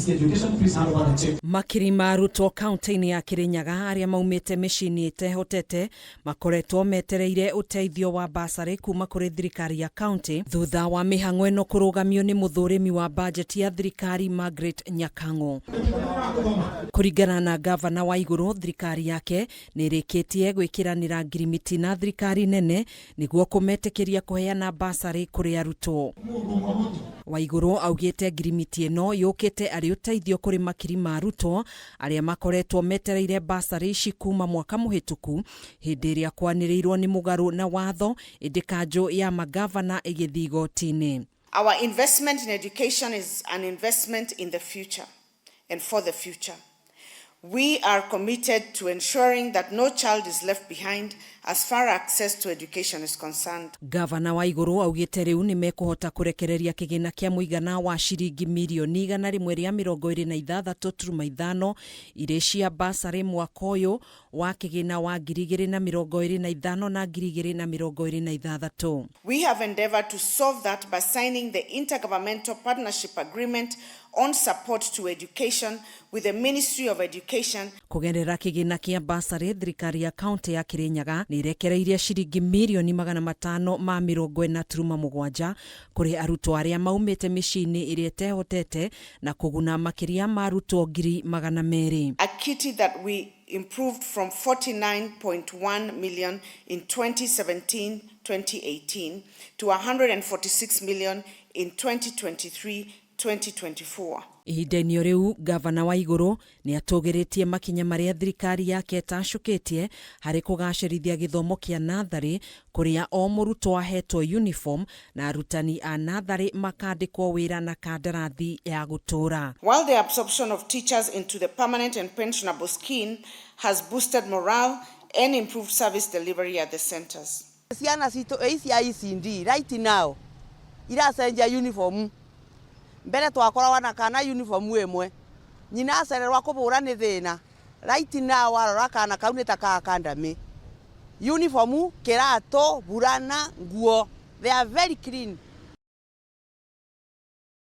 KCC Education, please hand over the check. Makiri ma arutwo kaunti-inĩ ya Kirinyaga arĩa maumĩte mĩciĩ-inĩ ĩtehotete makoretwo metereire ũteithio wa basarĩ kuma kũrĩ thirikari ya kaunti thutha wa mĩhang'o ĩno kũrũgamio nĩ mũthũrĩmi wa bajeti ya thirikari Margaret Nyakang'o. Kũringana na gavana wa igũrũ, thirikari yake nĩ ĩrĩkĩtie gwĩkĩranĩra ngirimiti na thirikari nene nĩguo kũmetĩkĩria kũheana basarĩ kũrĩ arutwo. Waigũrũ augĩte ngirimiti ĩno yũkĩte arĩ ũteithio kũrĩ makiri ma arutwo arĩa makoretwo metereire basarĩ ici kuma mwaka mũhĩtũku hĩndĩ ĩrĩa kwanĩrĩirwo nĩ mũgarũ na watho ĩndĩ kanjũ ya magavana ĩgĩthiĩ igoti-inĩ. Our investment in education is an investment in the future and for the future. We are committed to ensuring that no child is left behind as far access to education is concerned. Gavana wa igũrũ augĩte rĩu nĩ mekũhota kũrekereria kĩgĩna kĩa mũigana wa ciringi mirioni 126.5 irĩ cia basarĩ mwaka ũyũ wa kĩgĩna wa 2025 na 2026. We have endeavored to solve that by signing the Intergovernmental Partnership Agreement on Support to Education with the Ministry of Education. Kũgerera kĩgĩna kĩa basarĩ, thirikari ya kaunti ya Kirinyaga nĩ ĩrekereirie ciringi mirioni 540.7 kũrĩ arutwo arĩa maumĩte mĩciĩ-inĩ ĩrĩa ĩtehotete na kũguna makĩria ma arutwo 200,000. A kitty that we improved from 49.1 million in 2017-2018 to 146 million in 2023-2024. Ihinda-inĩ o rĩu, gavana wa igũrũ nĩ atũgĩrĩtie makinya marĩa thirikari yake ĩtacũkĩtie harĩ kũgacĩrithia gĩthomo kĩa natharĩ kũrĩa o mũrutwo ahetwo uniform na arutani a natharĩ makandĩkwo wĩra na kandarathi ya gũtũũra. While the absorption of teachers into the permanent and pensionable scheme has boosted morale and improved service delivery at the centers. Ciana citũ ici cia ECD right now iracenjia uniform. Mbere twakoragwo na kana uniform ĩmwe, nyina acererwa kũbũra nĩ thĩna. Right now warora kana kau nĩ ta ka academy. Uniform, kĩratũ, burana, nguo, they are very clean.